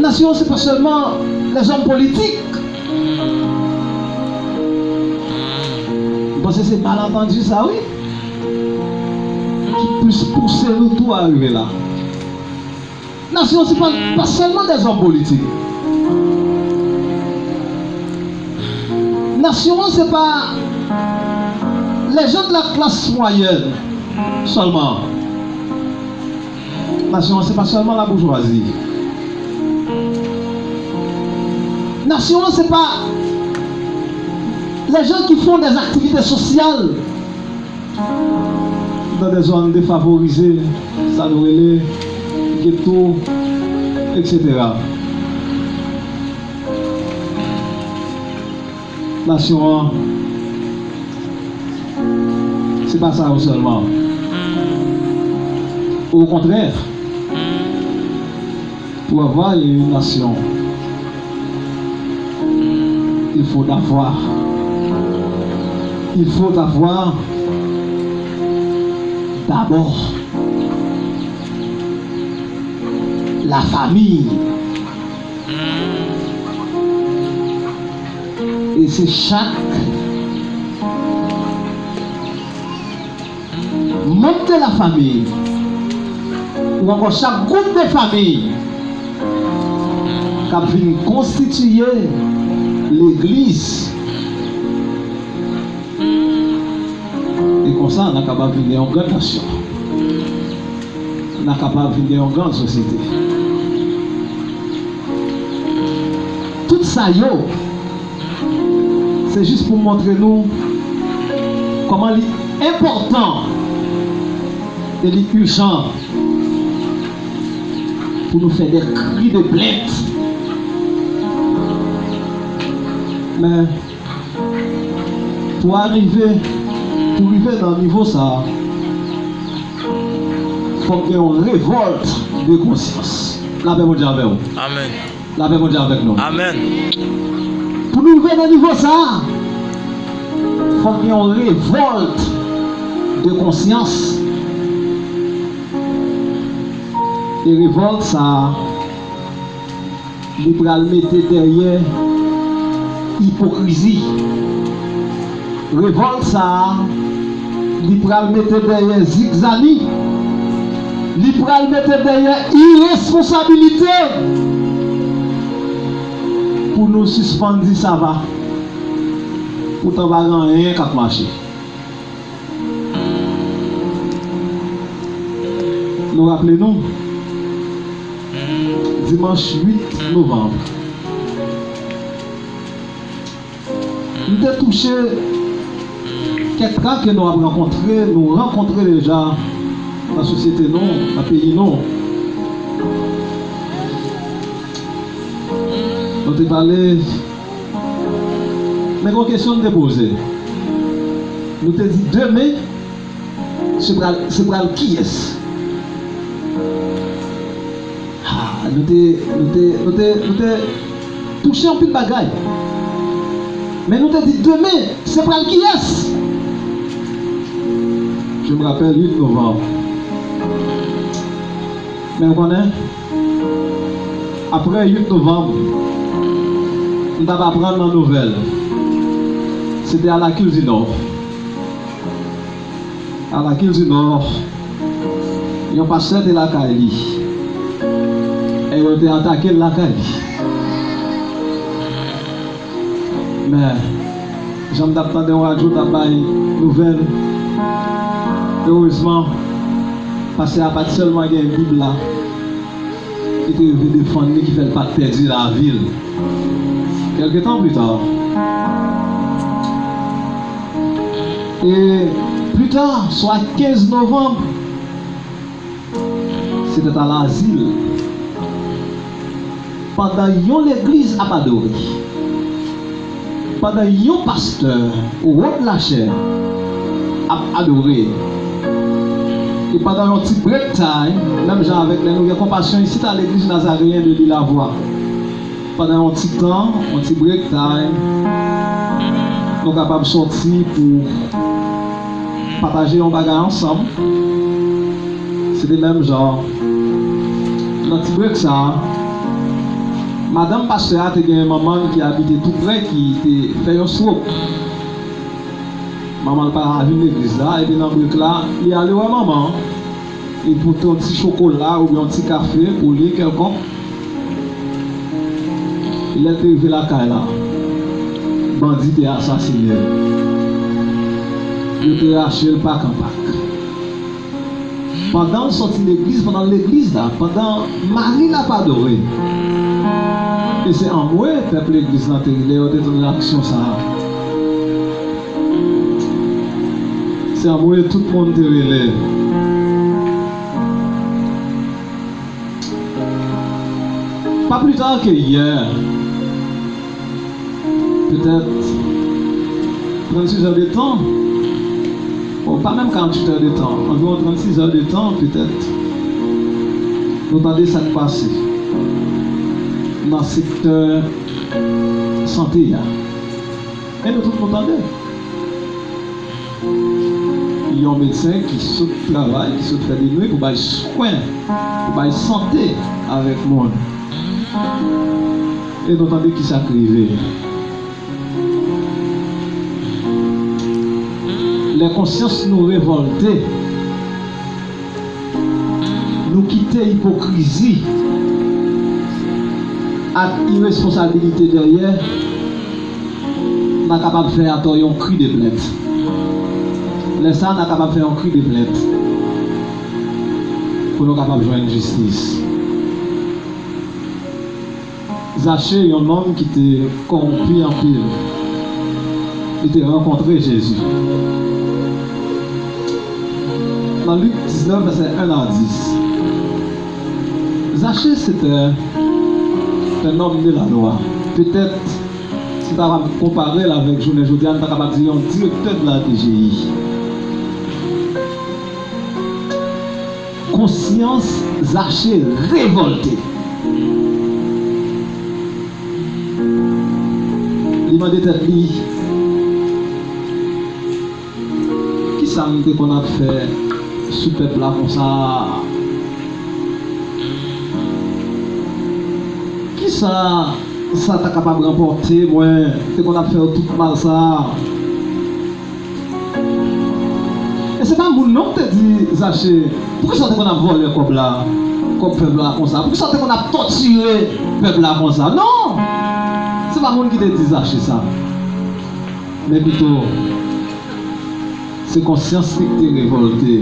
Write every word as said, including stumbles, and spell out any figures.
Nasyon, se pa sèlman lèzòm politik. M panse se malantandi sa, wi, ki plis pouse nou tou a rive la. Nasyon, se pa, pa sèlman dèzòm politik. Nasyon an, se pa les gens de la classe moyenne sèlman. Nasyon an, se pa sèlman laboujwazi. Nasyon an, se pa les gens qui font des activités sociales dans des zones défavorisées, sa nou rele geto, et cetera. Nasyon an, se pa sa yo sèlman. Okontrè, pour avoir une nation, il faut avoir, il faut avoir d'abord la famille. E se chak manm de la famille, ou ankò chak gwoup de fanmi k ap vin konstitiye legliz. E konsa, n a kapab vin yon gran nasyon. N a kapab vin gen yon gran sosyete. Tout sa yo, se jis pou montre nou kòman li enpòtan e li ijan pou nou fè de kri de plent. Men, pou arive, pou rive nan nivo sa a, fòk gen yon revòlt de konsyans. Lapè Bondye avè w. Amèn. Lapè Bondye avèk nou. Amèn. Pou nou rive nan nivo sa a, fòk gen yon revòlt de konsyans. E revòlt sa a, li pral mete dèyè ipokrizi. Revòlt sa a, li pral mete dèyè zigzani. Li pral mete dèyè iresponsabilite. Pou nou sispann di sa va, poutan pa gen anyen k ap mache. Nou raple nou, dimanch uit novanm, m te touche kèk ka ke nou ap rankontre, nou rankontre deja nan sosyete nou, nan peyi nou. Nou te pale, men gen yon kesyon n te poze. Nou te di demen, se pral, se pral kiyès? Ha, nou te, nou te, nou te, nou te touche anpil bagay. Men nou te di demen, se pral kiyès? Je me rappelle, uit novanm. Men w konnen, apre uit novanm, m t ap aprann nan nouvèl. Se te a Lakil di Nò. A Lakil di Nò, yon pastè te lakay li. E yo te atake l lakay li. Men, jan m t ap tande yon radyo t ap bay nouvèl, erezman, pastè a pa t sèlman gen Bib la, ki te rive defann li, ki fè l pa t pèdi lavi l. Kèlke tan pli ta, e pli ta, swa kenz novanm, se t al azil. Pandan yon legliz ap adore, pandan yon pastè wòt lachè ap adore, e pandan yon ti break time, menm jan avèk lè nou gen konpasyon isit a legliz Nazareyen de Lil Avwa, pandan yon ti tan, yon ti break time, nou kapab sòti pou pataje yon bagay ansanm. Se te menm jan, nan ti break sa a, Madanm pastè a te gen manman l ki abite tou prè, ki te fè yon swok. Manman l pa vin legliz la, epi nan brek la, li ale wè manman an. Li pote yon ti chokola oubyen yon ti kafe pou li kèlkonk. Lè l te rive lakay la, bandi te asasinen l. Yo te rache l pak an pak. Pandan l sòti legliz, pandan l legliz la, pandan mari l ap adore. E se anmwe pèp legliz lan te ri lè yo te tann reyaksyon sa a. Se anmwe tout moun te rele. Pa pli ta ke yè, petèt trannsis è de tan, bon, pa menm karanntuit è de tan, anviwon trannsis è de tan, petèt, nou tande sa k pase nan sektè sante a. E nou tout nou tande. Yon medsen ki sot travay, ki sot fè de nwi pou bay swen, pou bay sante avèk moun. E nou tande ki sa k rive. Lè konsyans nou revòlte, nou kite ipokrizi ak iresponsabilite dèyè, n a kapab fè atò yon kri de plent. Lè sa a, n a kapab fè yon kri de plent pou nou kapab jwenn jistis. Zache, yon nonm ki te kòwonpi anpil, li te rankontre Jezi. Nan Lik diznèf, vèsè en a dis, Zache se te un homme de la loi. Petèt, si n ta konpare l avèk jounen jodi a, n ta kapab di yon direktè de la D G I. Konsyans Zache revòlte. Li mande tèt li, "Kisa m te konn ap fè sou pèp la konsa? Kisa sa ta kapab ranpòte mwen? M te konn ap fè yo tout mal sa a." E se pa moun non ki te di Zache, "Poukisa w te konn ap vòlè kòb la, kòb pèp la konsa? Poukisa w te konn ap tòtire pèp la konsa?" Non! Se pa moun ki te di Zache sa. Men pito, se konsyans li ki te revòlte.